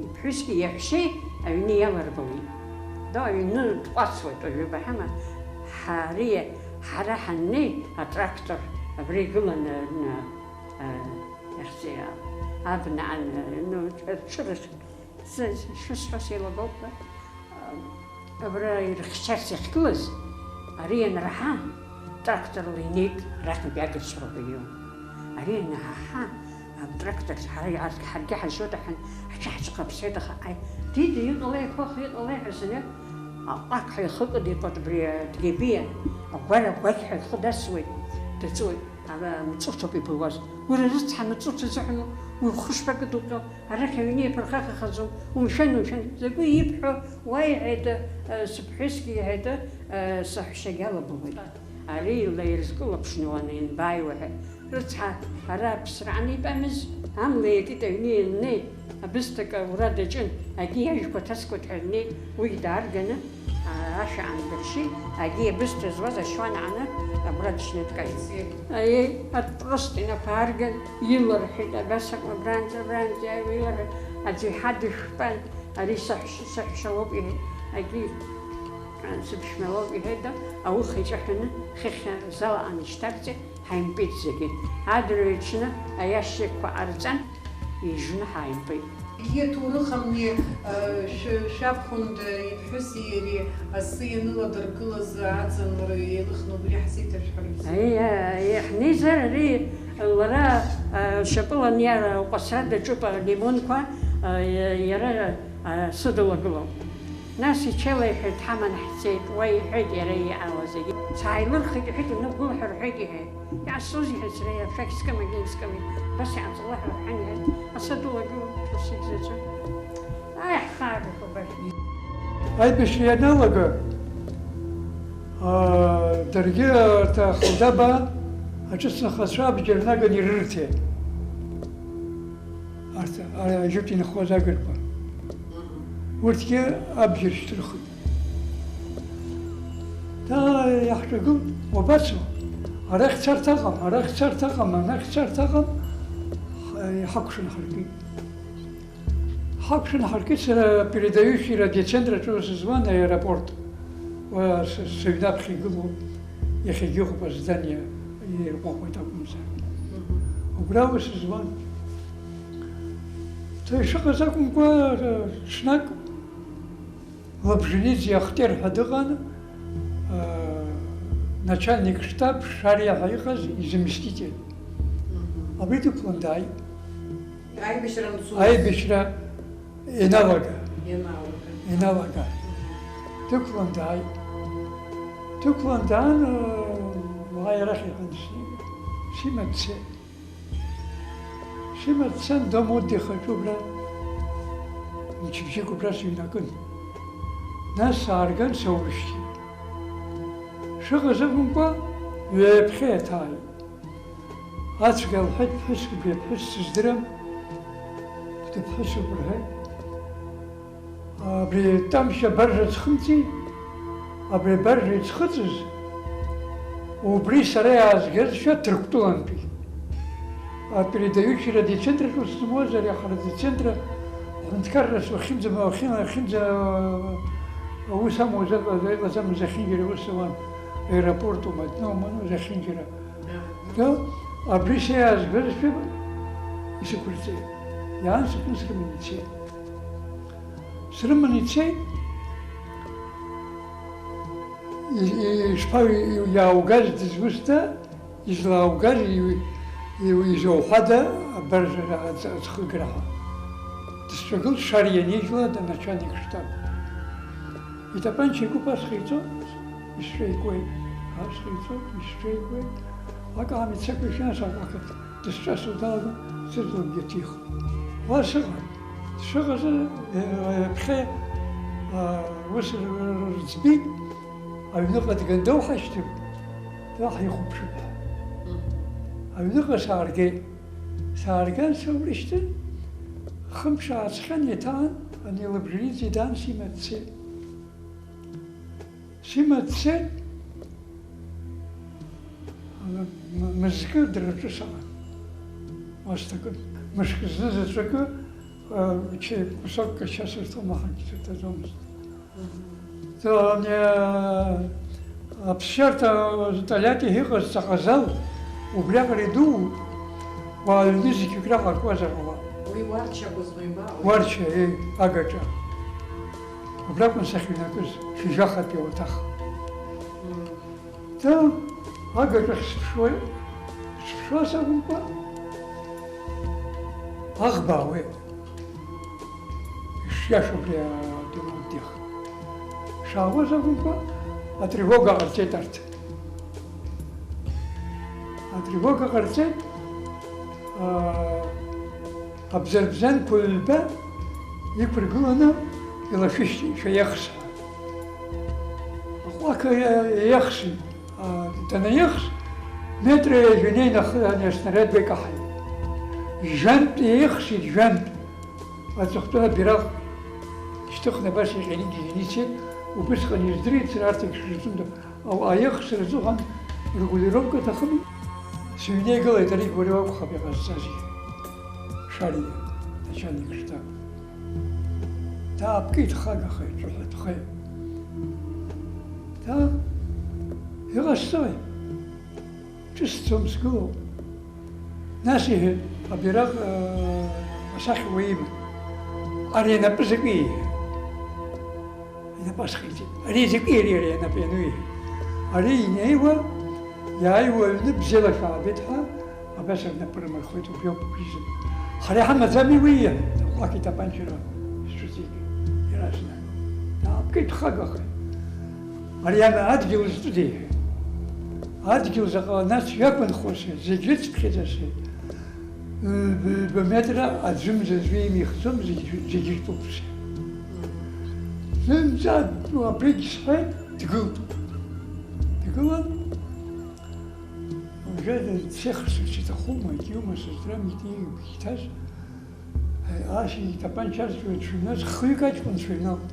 иԥҳәысгьы иаҳәшьеи аҩны иаларбауеит. Ду аҩны дҟәацуеит уажәы баҳама. Ҳари, ҳара ҳаннеи, атрактор абра игыланы, н-, э, иахьӡи-, абна ан-, ну, аҽырахь, с-, шәысҳәо сеилагоуп, э, Абра ирыхьчарц иахьгылаз, ари ианраҳа, тракторла инеит, арахьынтәи агырцәа рҟны ииуан. Ари ианаҳаҳа, атрактор ҳара иаартк ҳаргьы ҳажьот аҳәан, ҳҽаҳҵәҟаԥҵәеит, аха, аи, дида, иҟалеи, қәаха, иҟалеи ҳәа саниҳәа, аҟәақҳәа ихы кыдикәа абри Дгебиа, агәара агәақьҳәа ихы дасуеит, даҵуеит. Ара мҵәыҭоуп ибылуаз. Уара рыцҳа, мҵәыҭ азыҳәан ухы шԥакыдуҟьо? Арахь аҩны иаԥырхагахаӡом, умшәан, умшәан, закәи ибҳәо, уа иҳәеит, э, сыԥҳәысгьы иҳәеит, э, саҳәшьагьы алабылуеит. Ари лаирзкылаԥшны уанеинбааиуа ҳәа. Рыцҳа, ара аԥсра анитәамыз, амла иакит аҩны ианнеи, абысҭак аура даҿын, агьи ажәқәа ҭаскуеит ҳәа днеит, уигь даарганы, Ашә аандыршьит, агьи абысҭа зуаз ашьуан ааны, абра дышьны дкаиеит. Аиеи, атрос инапы аарган, илырҳәеит, абас акәу, абранӡа, абранӡа иааиуа илырҳәеит, аӡәы иҳа дышәтәан, ари саҳәшьа, саҳәшьа лоуп иҳәеит, агьи, а, сыԥшәма лоуп иҳәеит, ауха иҿаҳәаны, хыхь зала анышьҭарҵеит, ҳаимпит зегьы. Адырҩаҽны аиашьыкьқәа ҟарҵан, ижны ҳаимпит. Егьи аҭоурых амни, э, шә-, шәабхәында иԥҳәыси иареи асы ианыладыргылаз аӡынра еилыхны убри ҳзеиҭашәҳәаргьы сҭахуп. Аиеи, аиеи, ҳнеизар ари лара, э, шьапыла аниара уҟасра даҿуп алимонқәа, э, иа-, иара, э, сыдылагылоуп. Нас ичелеиҳәеит, ҳаман ҳцеит, уа иҳәеит иара иҟало зегьы. Сааилырхит, иҳәеит, унықәгыл ҳәа рҳәеит, иҳәеит. Иаасоузеи ҳәа сара иаԥхьа скым, агьын скым, абас иааҵала ҳәа рҳәан, иҳәеит, асы дылагылоуп, ус егьзаҵәы. Аи, ҳхаарахо башәны. Аибашьра ианалага, аа, даргьы, арҭ ахәылдаба аҿыцнхацәа абџьар наган ирырҭеит. Арҭ, а, ажьыт инхоз агырқәа. Урҭгьы абџьар шьҭырхит. Та иаҳҿагылт, уабацо? Арахь царҭа ыҟам, арахь царҭа ыҟам, анахь царҭа ыҟам, ҳа-, иҳакәшан ҳаркит. Ҳакәшан ҳаркит, сара передающий радиоцентр аҿы ус зуан, аеропорт. Уа с-, сыҩны аԥхьа игылоуп, иахьагьы ыҟоуп аздание, ирҟәаҟәеит акәымзар. Убра ус зуан. Ишыҟаз акәымкәа, ҽнак Лабжаниӡе Ахтер ҳәа дыҟан, начальник штаб Шариа ҳәа иҟаз изаместитель. Абри дықәлан дааит. Аибашьра анцоз. Аибашьра иналага. Ианалага. Иналага. Дықәлан дааит. Дықәлан даан, уааи арахь иҳәан, си-, сима дцеит. Сима дцан, дом отдыха аҿы убра, мчыбжьык убра сыҩнакын. Нас саарган, саурышьҭит. Шыҟаз акәымкәа, ҩаԥхьа иаҭааит. Ацәгьа лҳәеит, ԥҳәыск, бжьа ԥҳәыс сыздырам, дыԥҳәысуп рҳәеит. Абри Тамшь абаржа ӡхымҵи, абри абаржа изхыҵыз, убри сара иаазгазшәа Ҭырқәтәылантәи. Апередающий радиоцентр ус змоуазар, аха радиоцентр аҳәынҭқарра уахьынӡа-, уахьынӡа-, аус амоуӡар, иҟаӡамыз зехьынџьара аус ауан, аеропорт умадноуман, зехьынџьара. Да, абри са иаазгазшәа исықәырҵеит. Иаансыхны срыманы ицеит. Срыманы ицеит. И-, и-, ишԥа-, и-, иааугаз дызусҭа, излааугаз, и-, и-, изоуҳәада абаржара аӡ-, аӡхыгра ҳәа. Дыс-, Сагыл Шариа Нижла, начальник штаб. Итапанча игәыԥ асхиҵо, исцәеикуеит, асхиҵо, исцәеикуеит. Акаам ицақәишәан, саҟәақәа дысҿасуа далагон, сыӡлагьы ҭихуан. Уа сыҟан. Сыҟаз, э, ԥхьа, а, ус р-, р-, рыӡбеит, аҩныҟа дгандоу ҳашьҭып, ҳаихәаԥшып ҳәа. Аҩныҟа сааргеит. Саарган, саурышьҭын, хымш ааҵхьан, еиҭаан, ани лыбжаҩ иҵегь даан, сима дцеит. Сима дцеит, м-, м-, мызкы дара рҿы саан. Уасҭакын. Мышкы зны заҵәыкы, а, чай кусокк ача сырҭон, ахагьы сырҭаӡомызт. Ани, аԥсшьарҭа Тольятти иҟаз ҵаҟа зал, убриаҟара идуу, уаҩны зегь убриаҟа акуазар ҟалап. Уи Уарча акәызма, иба? Уарча, еи, агаҿа. Убракәын сахьыҩнакыз, шьыжьахатәи ауаҭах. Мм. Та, агаҿахь сыԥшуеит, сыԥшуа сакәымкәа, аӷба аауеит. Ишиашоу абри адунеи. Шаауаз акәымкәа, атревога ҟарҵеит арҭ. Атревога ҟарҵеит, аа, абзарбзанқәа ҩба иқәыргыланы илашәышьҭ-, шәаиахс ҳәа. Аҟәақҳәа иа-, иаиахсит. А, данаиахс, метра ҩажәа инеины ахы ани аснарядқәа икаҳаит. Жәантә иаиахсит, жәантә. Аҵыхәтәаны абираҟ шьҭыхны абас иҟьаны ицеит, убысҟан издырит сара арҭ егьшрызҿында, ау-, аиахсра азыҳәан регулировка аҭахым. Сыҩнеигалеит, аригь уара уакәхап иҟазҵазгьы. Шариа, начальник штаб. Даапкит, хагахеит, ҿаҳәатәхеит. Та, иҟасҵои? Ҿысҭӡом, сгылоуп. Нас иҳәеит, абираҟ, э, асахьа уаҩ иман. Ари анапы закәи? Инапы асхиҵеит. Ари закәи ари, ари анапы иану иҳәеит. Ари инеиуа, иааиуа аҩны бзиала шәаабеит ҳәа, абас рнапы рмырхуеит, убриоуп ишьҭоу. Ҳара иҳамаӡами уи? Аҟәақ итапанча ра сцәыҵит иаразнак. Даапкит, дхагахеит. Ари ана адгьыл зтәыда иҳәеит. Адгьыл заҟа нас иақәынхозеи, зегь рыцԥхьаӡазеи? Ҩба метра аӡәымзар аӡәы имихӡом, зегь, зегь ртәуп. Зынӡа абригь сҳәеит, дгылт. Дгылан, уже дцехырц иҭахума, егьиума, сыздырам, егьи иҭаз. Ас итапанча арҵәуеит шәыҩназ, хҩык аҷкәынцәа иналт.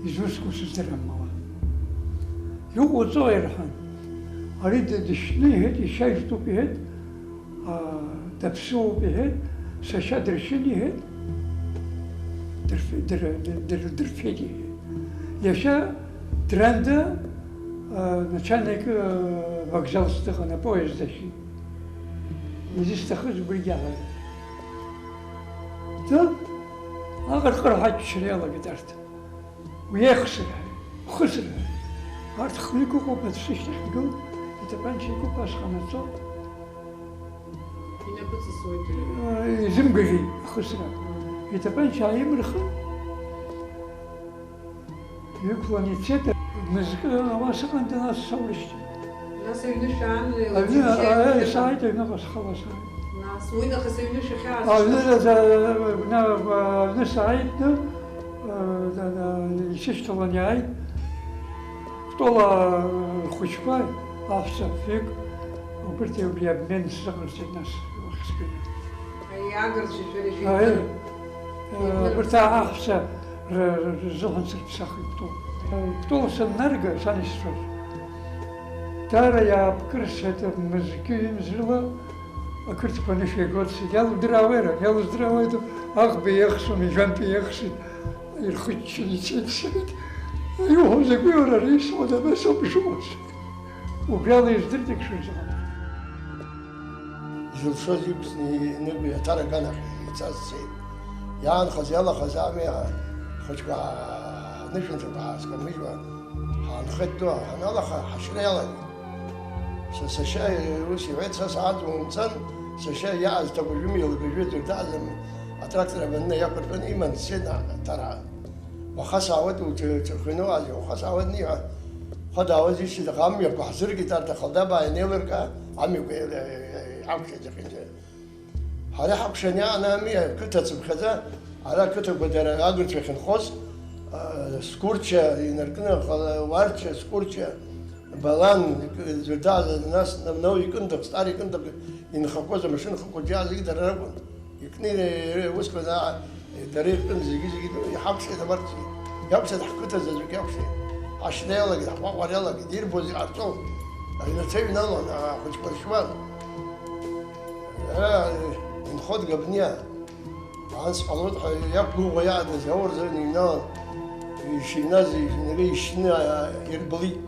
Изусқәоу сыздырам, ала. Иҟоуҵои рҳәан. Ари д-, дышьны иҳәеит, ишьа ижәтәуп иҳәеит, аа, даԥсыуоуп иҳәеит, сашьа дыршьын иҳәеит, дырф-, дыр-, дыр-, дыр-, дырфеит иҳәеит. Иашьа Дранда, аа, начальник, аа, вокзалс дыҟан, апоезд ахьи. Изысҭахыз убригьы аҳәара. Ды, аҟырҟырҳәа аччара иалагеит арҭ. Уиеихсыр ҳәа, ухысыр ҳәа. Арҭ хҩык ыҟоуп, аӡә сышьҭахь дгылт, итапанча икуп, ашҟа наҵо. Инапыҵысуеит. Изымгәаӷьит ахысра. Итапанча ааимырхын, иқәлан ицеит, мызкы ауаа сыҟан, нас саурышьҭит. Нас аҩны шәаан, аҩны, аҩны сааит, аҩныҟа схала сааит. Нас уи нахыс аҩны шәахьааз. Аҩны, аҩны сааит, ны, исышьҭалан иааит. Кәтол ахәыҷқәа, аҳәса фҩык, убырҭ убри обмен сзыҟарҵеит нас, уахь сганы. Аиаагарцәа шәара Аи, шәеибнырб-, э, шәеибнырб-, Абарҭ аҳәса р-, р-, рзыҳәан сырԥсахит Кәтол. Э, Кәтол саннарга, сан исҳәаз. Даара иаапкырсит мызкы ҩымз рыла ақырҭқәа анышә иагоит, зегь иалудыраауеи, иалудыраауеит, аӷба иахсуан, ижәантә иахсит, ирхыччон, ицеит, сҳәеит. Иуҳәо закәи уара, ари исҳәоит, абас ауп ишыҟоу. Убри ала издырӡит шәызыҟамҵо. Изылшоз иқәҵны иныгәеи аҭара аганахь ицаз цеит. Иаанхаз иалахаз ами, ахәыҷқәа анышәынҭрақәа ҳааскамыжьуа, ҳаанхеит ду ҳаналаха, ҳашьра иалагеит. Са сашьа ус иҳәеит, са сааӡуа умцан, сашьа иааз ҭакәажәыми лгажәи дырҭаазарми, Трактор абанны иақәыртәаны иман, сцена аҭараа. Уаха саауеит, уҿ-, уҿырхәаны уаазеи, уаха саауеит, ниҳәа. Уаха даауазеишь, аха амҩақәа ҳзыркит, арҭ ахалдабаа ианеилыркаа, амҩақәа еиле-, еиле-, еиле-, иҳақәшәеит зегьынџьара. Ҳара ҳакәшан иааны ами ақыҭа цыԥхьаӡа, ара ақыҭақәа дара агырцәа ахьынхоз, а, Скәырча инаркны, Ҟала-, Уарча, Скәырча, Балан, Ӡәырдааза, нас Навноу икындыхт, Стар икындыхт, инхақәоз амашьына хықәкы џьа зегьы дара ракәын. Икны ир-, ир-, усқәа даа-, дара иртәын зегьы-зегьы ду-, иҳакәшеит абарҭ зегьы. Иакәшеит ҳқыҭа заҵәык иакәшеит. Ҳашьна иалагеит, ҳҟәаҟәара иалагеит, ирбоз иҟарҵон. Аҩнацәа иҩналон, ахәыҷқәа ршьуан. Ара, инхот Габниа. Анс ҟалоит ҳәа иақәгәыӷуа иаадыз аурзан иҩналан. Ишыҩназ, ишьны, ишьны, а, ирбылит.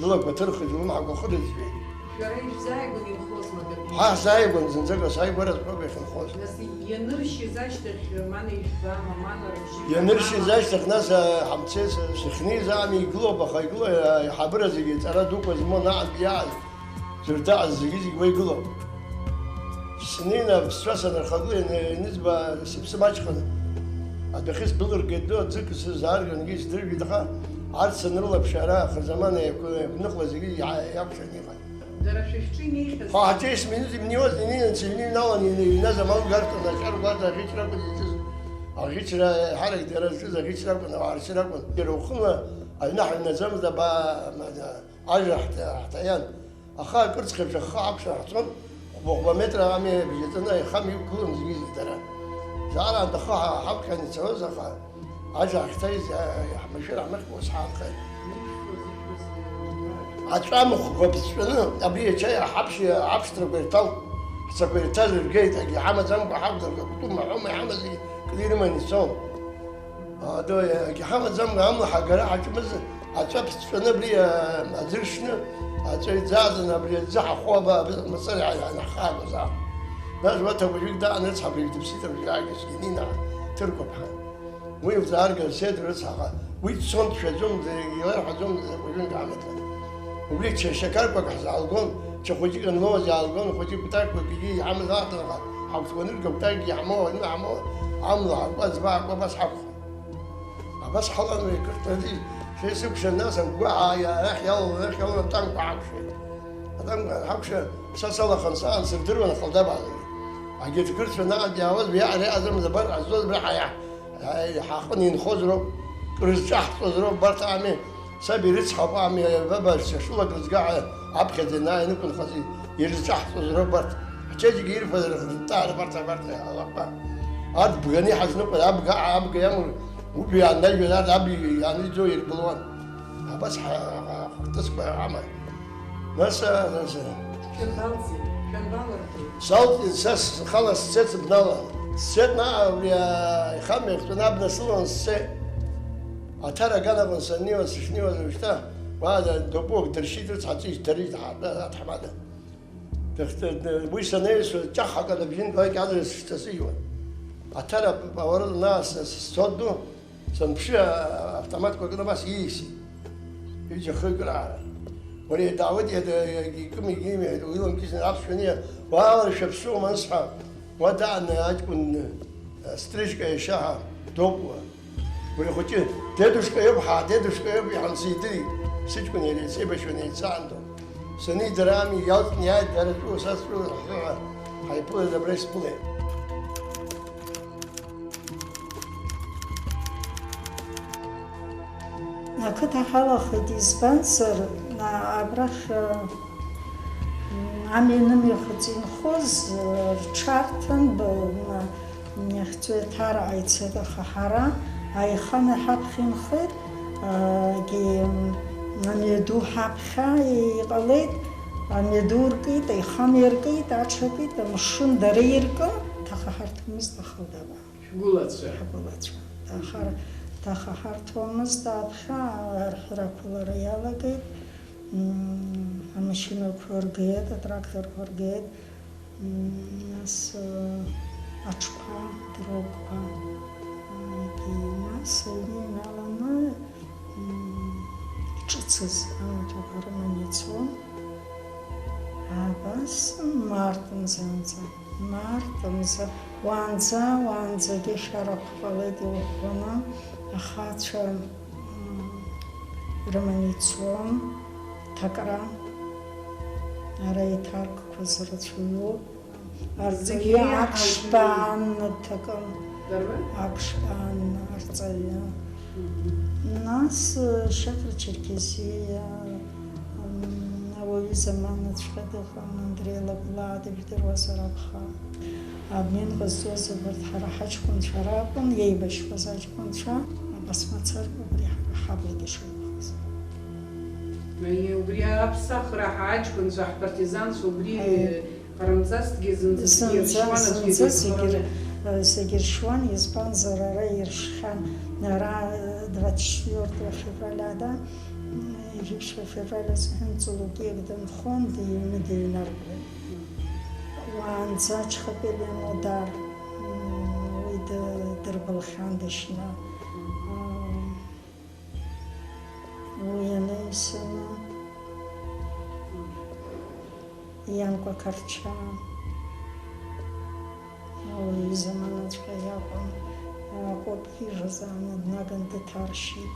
Лылақәа ҭырхит, ллымҳақәа хырыӡбеит. Шәара ишәзааигәан инхозма Габниа? Ҳа ҳзааигәан зынӡак асааигәара зқәак иахьынхоз. Нас ианыршьыз ашьҭахь, мана ижәбама, мана рыбжьы Ианыршьыз рбама? Ашьҭахь, нас, а, ҳамцеит, сыхьнеиз аами игылоуп, аха игылоу, а, аиҳабыра зегьы ҵара дуқәа змоу наҟ иааз, зырдааз зегьы-зегь уа игылоуп. Снеины аԥсцәа санырхагылан, ианызба, сыԥсы маҷханы, адәахьы сдәылыргеит, ду аӡык сызааргангьы исдыржәит, аха арҭ санрылаԥш, ара ахырзаман еиқәныхла зегьы иа-, иакәшан иҟан. Дара шәышәҿы инеихьаз? Ҳа ҳаҿы есминуҭ имнеиуаз, инеины сыҩныҩналан, иҩназ амал гартәын, аҿар гәарҭа аӷьычра акәын иҿыз. Аӷьычра, еиҳарак дара зҿыз аӷьычра акәын, ауаа ршьра акәын. Иара уахынла аҩны ҳаҩнаӡамызт, абаа, ма-, ажәа ҳҭа-, ҳҭаиан. Аха акырцх еиԥш ахы ҳақәшәар ҳцон, хәба-хәба метра ами бжьаҵаны аихамҩа иқәгылан зегьы-зегьы дара. Заараан ахы ҳа-, ҳақәшәан ицалоз, аха ажәа ҳахьҭаиз, а, ҳмашәыр ҳмыхькәа ус ҳаанхеит. Аҵәамахәқәа ԥҵәаны, абри ачаи аҳаԥшьи аԥштрақәа ирҭалт, ҳцақәа ирҭаз иргеит, егьи ҳамаӡамкәа ҳақәдыргылт, кәтума ҳәома иҳамаз зегьы кны ирыманы ицон. Адо, егьҳамаӡамкәа амла ҳагара ҳаҿымыз, аҵәа ԥҵәаны абри, а, аӡы ршьны, аҵәа иӡаӡаны абри аӡы ҳахәо аба-, абри мацара иа-, ианаҳхаагоз аах. Нас уа ҭакәажәык даан рыцҳа абри дыԥсит, абри аагьы зегьы Нина Ҭырқәаԥҳа. Уи лзааргаз седр рыцҳаха, уи дцон дшәаӡом, иларҳәаӡом, ҭакәажәык амаҭа. Убри ча-, шьақарқәак ҳзаалгон, ча хәыҷык анлоуаз иаалгон, хәыҷык кәтаӷьқәак егьи иҳамаз аҭахха, ҳагәҭаны ргәыԥҭагьы иҳамоу, аҩны ҳамоу, амла ҳакуа, аӡба ҳакуа, абас ҳакәхон. Абас ҳалан уи акыр ҭази, шәа исыкәшан, нас агәгәаҳәа арахь иалалан, арахь иалалан атанкқәа ҳақәшәеит. Атанкқәа ҳақәшәа, са салахан саан сырдыруан ахалдабаа зегьы. Агьырҭ қырҭцәа наҟ иаауаз, уи аҟара иҟаӡамыз абар ҟазҵоз абра ҳаиа-, ҳаҟны инхоз роуп, крызҿаҳҵоз роуп, убарҭ ами, саб ирыцҳауп, ами, баба, сашулак рызга ҳәа аԥхьаӡа ианааинықәынхаз ирызҿаҳҵоз роуп убарҭ. Ҳчеиџьыка ирфаз рыхырҵәаара абарҭ, абарҭ алақәа. Арҭ бганы иҳазныҟәар, абга, абга иамур, убаҩ иааннажьуан, арҭ абаҩ иааныжьӡо ирбылуан. Абас ҳа-, ҳа-, ҳхаҵкы аман. Нас, а, нас, а. Шәанбалҵи? Шәанбалыртәеи? Салҵит, са схала сцеит сыбналан. Сцеит наҟ, абри, а, ихамҩа хтәаны абна сылан сцеит. Аҭара аганахәан саннеиуаз, сышнеиуаз уажәшьҭа, уаанӡа дапуак дыршьит, рыцҳа, ҵәыџь дарит, ҳа-, аҭаҳмада. Дых-, д-, д-, уи санеисуа, ҷаҳ акы аныбжьы нбалак аӡра сыҽҵасы иуан. Аҭара п-, поворот нас с-, сцо ду, санԥшы, а-, автоматқәа кны абас ииасит. Ҩыџьа хык раара. Уара иадаауеит, иада-, икым егьимеи, уи ламкьысны аԥшәма ниа, уаа, уара шәаԥсуама, ансҳәа, уа дааны аҷкәын, а, стрижка иашьа ҳа, доуп уа. Уи ахәыҷы, дедушка иоуп, ҳа, дедушка иоуп, иҳамсидырит. Сыҷкәын иара еицеибашьуан, еицаандон. Санидыр ами, иалҵны иааит, дара ҵәыуа, са сҵәыуа, ҳҳәыҳәа, ҳаиԥылеит, абра исԥылеит. Ақыҭа ҳалахеит, избанзар, а, абрахь, а, ами нымҩахыҵ инхоз, а, рҽарҭан, б-, ма, Иахьцо еиҭарак ицеит, аха ҳара аихамҩа ҳаԥхьа инхеит, егьи амҩаду ҳаԥхьа иҟалеит, амҩаду ркит, аихамҩа ркит, аҽакит, амшын дара иркын, ҭаха ҳарҭомызт ахалдабаа. Шәгәылацәа. Ҳгәылацәа. Ҭаха, ҭаха ҳарҭомызт аԥхьа, арҳәра ақәлара иалагеит, м, амашьынақәа ргеит, атракторқәа ргеит. Нас, э, аҽқәа, дырокқәа, э, нас аҩны иналаны, м, иҿыцыз амаҭәақәа рыманы ицон. Абас март мзанӡа. Март мза, уаанӡа, уаанӡагьы ашәарақәа ҟалеит иӷәӷәаны, ахацәа, м, рыманы ицон, ҭакра, ара иҭаркқәаз рацәаҩуп. Арҵаҩы зегьы реиҳа акшба ааннаҭакын. Дарбан? Акшба аанна арҵаҩы. Мгм. Нас, э, Шьаҭра Черкезиа, м, ауаҩы заманаҵәҟьа дыҟан, Андреи Лагәлаа дыжәдыруазар акәхап. Обмен ҟазҵоз абарҭ ҳара ҳаҷкәынцәа ракәын, еибашьуаз аҷкәынцәа, абас мацарк убри ҳабла дышрықәхаз. Аиеи, убри аԥсахра ҳаҷкәынцәа, ҳпартизанцәа убри Аиеи. Ҟарымҵазҭгьы зынӡа зегьы Зынӡа, иршьуан, аӡәгьы зынӡа зегьы дызхәараны р-, э, зегьы ршьуан, избанзар, ара иршьхьан, ара, э, двадцать четвёртого февраля, да, м, ижәибжьқәа февраль азыҳәан Ҵлукиак дынхон, дыҩны дыҩнаргон. Уаанӡа Чхапелиа Нодар, м, уи ды-, дырбылхьан дышьны. М, Уи анаҩсаны, Ианкәа Қарчаа, уи изаманаҵәҟьа иакәын, акәапк ижаз ааны днаган дыҭаршьит.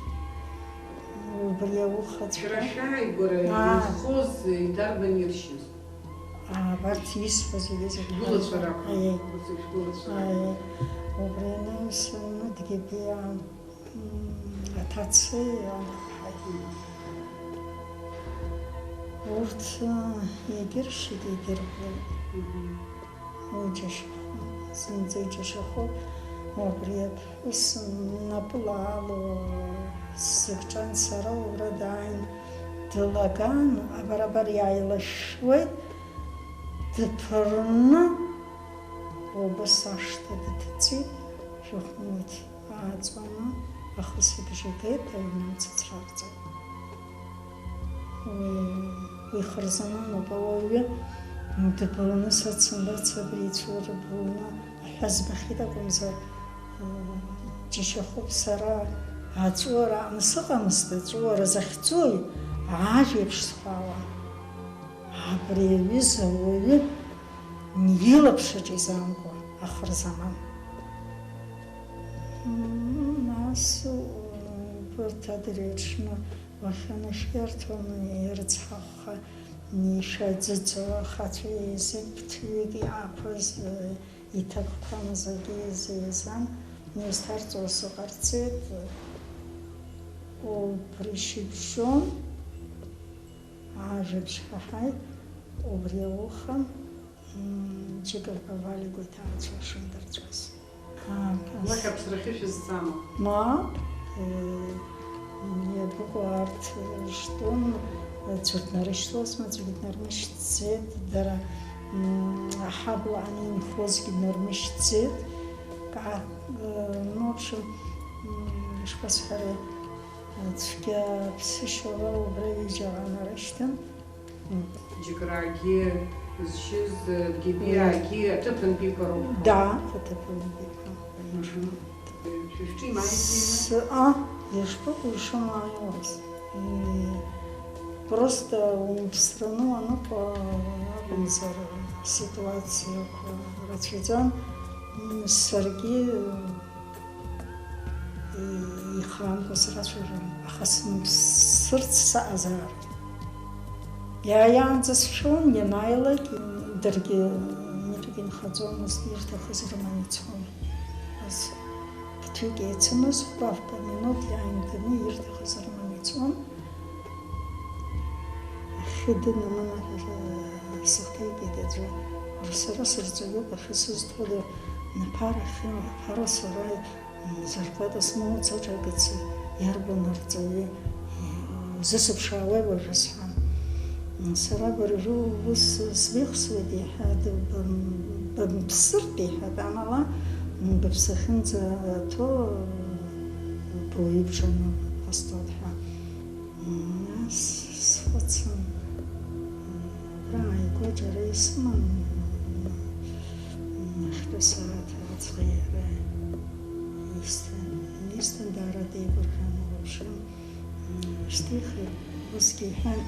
Убри аухаҵәҟьа. Шәара шәааигәара Аа. Инхоз, идарбан иршьыз? Аа, абарҭ исҳәо зегьы зегь Шәгәылацәа ракәын. Аиеи. Урҭ зегь шәгәылацәа Аиеи. Ракәын. Убри анаҩсаны Дгьебиа. М, аҭацеи алаҳаи. Урҭ, ы, егьыршьит, егьырбеит. Мгм. Уи џьашьахәын, зынӡа иџьашьахәын. Убри аԥҳәыс напыла алоу сзыгҿан, сара убра дааин дылаган, абар-абар иааилашәшәуеит, дыԥырны убыс ашҭа дыҭыҵит, жәохә минуҭ. Ааҵуаны ахысыбжь игеит, аҩны амцац рарҵеит. Уи, уи хырзамануп, ауаҩы дыблны сацымбац, абри ицәоу рыблны аҳәа збахьеит акәымзар, џьашьахәуп сара аҵәуара аҟны сыҟамызт, аҵәуара захьӡуи, ажә еиԥш сҳәауан. Абри аҩыза ауаҩы илаԥш аҿы изаамго ахырзаман. Нас убарҭ адырҩаҽны уахьанашәиарҭаны ирыцҳахәха ишәаӡыӡо ахацәа еизеит, ԥҭҩык иаақәыз, иҭакқәа мзагьы еизеизан, изҭарҵо асы ҟарҵеит. Убри шьыбжьон ажәабжь ҳаҳаит, убри ауха. М, Џьыкырба Валиго иҭаацәа шындырҵәаз. Аа, Уахь аԥсрахьы шәызцама? Мап, э, иабыкәу арҭ, э, жтәын, э, аӡәы днарышьҭуазма, аӡәгьы днармышьҭӡеит, дара, м, аҳабла анинхозгьы днармышьҭӡеит. Ка-, э, ну, в общем, м, ишԥасҳәари, э, цәгьа ԥсышьала убра ҩыџьа ҟанарышьҭын. Џьыкрагьы зшьыз, Гебиаагьы аҭыԥантәиқәа роуп. Да, аҭыԥантәиқәа. Мгм. Шәышәҿы имааит зны? С-, а, ишԥыкәу ишымааиуаз? М, просто умԥсраны уаныҟоу акәымзар, ситуациақәа рацәаӡан. М, саргьы ихаанқәа срацәажәон, аха сымԥсырц саҟазаарын. Иааиаанӡа сшәон, ианааилак, даргьы митәык инхаӡомызт, ирҭахыз рыманы ицон. Ас ԥыҭҩык еицымыз, хәба-фба минуҭ иааимданы ирҭахыз рыманы ицон. Ахьы дынамын, сыхҭеикит аӡәы. Сара сырҵаҩуп, ахьы сызҭода, аԥара ахьы, аԥара сара, м, зарплата смоуц аҿы акыцы, иарбан арҵаҩы, м, узысыԥшаауеи уажәы сҳәан. М, сара абыржәы ус сбеихсуеит, иаҳа д-, бым-, бымԥсыртә, иҳәатәан ала, м, быԥсы ахьынӡаҭоу, м, быуаҩыбжаны ҟасҵоит ҳәа. Нас схәыцын, абра ааигәа џьара исыман, ахьтәы сааҭ аӡӷеира исҭан, исҭан даара деигәырӷьаны, в общем, шьҭихит, усгьы иҳәан,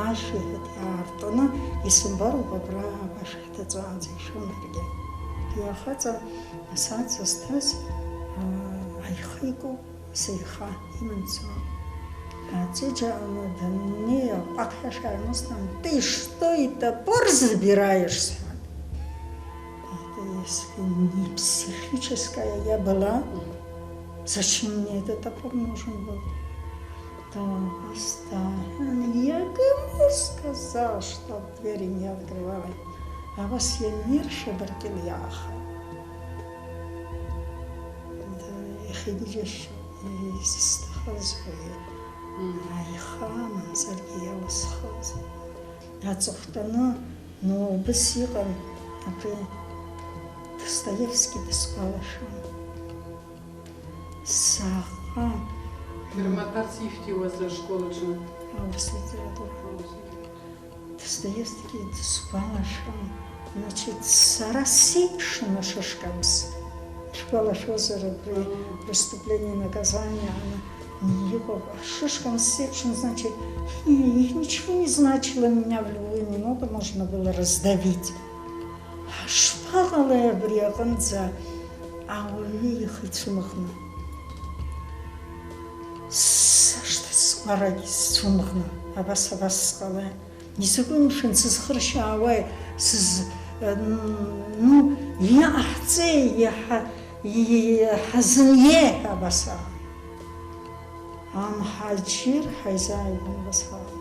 Ашәа иаартны исымбароуп абра абаша ҳҭаҵәааӡа ишәымбаргьы. Уи ахаҵа асааҭ зысҭаз, аа, аиха икуп, сеиха иманҵо. Аҵәыџьаҟны даннеи, акәакьҳәа шаанысҭан, «Ты что, и топор забираешь?» сҳәан. Это если не психическая я была, зачем мне этот топор нужен был? То постоянно я кому сказал, чтоб двери не открывала? Абас ианиршәа, абыркьыл иаахеит. Да, иахьагьы џьашьо, изысҭахыз уи. Мм. Аиха, мамзаргьы иалысхыз. Аҵыхәтәаны, ну, убыс иҟан, абри Достоевски дысгәалашәон. Заҟа. Шәырмаҭәарц ишәҭиуаз ашкол аҿы? Аурыс литература. Аурыс литература. Достоевски дысгәалашәон, значит, сара сеиԥшын ашышкамс. Шәгәалашәозар, абри «Преступление и наказание» аны иҟоуп. Ашышкамс сеиԥшын, значит, и ничего не значило, меня в любую минуту можно было раздавить. Ҳашԥаҟалеи абри аҟынӡа ауаҩы ихы ицәымӷны? Сашҭа сгәарагь сцәымӷны, абас, абас сҟалеит. Изакәи, мшәан, сызхыршьаауеи, сыз-, н-, ну, иҟаҳҵеи, иаҳа-, иаҳазыниеи ҳәа абас аҟан. Амҳаџьыр ҳаизааигәан абас аҟан.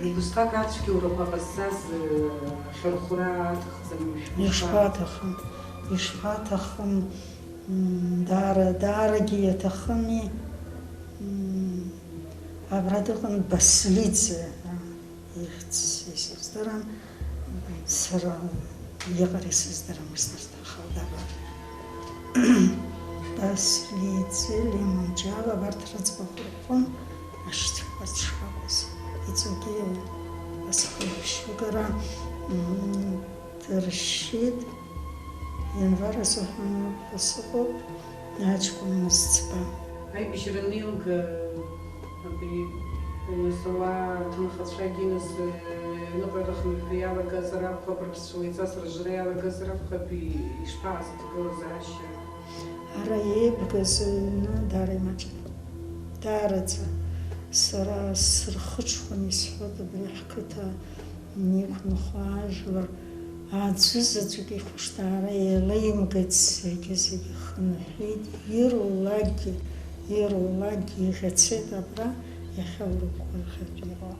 Убысҟак ацәгьоурақәа ҟазҵаз, э, ахьырхәра аҭахӡам, мшәан. Ишԥаҭахым, ишԥаҭахым, м, даара, даарагьы иаҭахыми, м, абра дыҟан Баслиӡе, а, ихьӡ исыздырам, сара иҟара исыздырам, исыздырам. Халдабар. Баслиӡе, Лимон Џьал, абарҭ рыӡбахә рҟны ашьҭақәа шракәыз. Иҵегьы асхылаԥшьҩыгара, м, дыршьит. Ианвар азыҳәан ус ыҟоуп, аҷкәын мызӡба. Аибашьра анеилга, Абри нас ауаа, аҭынхацәагьы нас, э, аҩныҟа рыхынҳәра иалагазар акәхап, рԥсцәа уаҩҵас рыжра иалагазар акәхап, и-, ишԥаҟаз аҭагылазаашьа? Ара еибгаз аҩны даара имаҷын. Даараӡа. Сара сырхыҽхәан исҳәоит абри ҳқыҭа иқәынхо ажәлар. Аӡәы заҵәык ихәышҭаара еилеимгеит, зегьы-зегьы хынҳәит, ирулакгьы, ирулакгьы иӷьацеит абра, иахьа урыгәхырхьартә иҟоуп.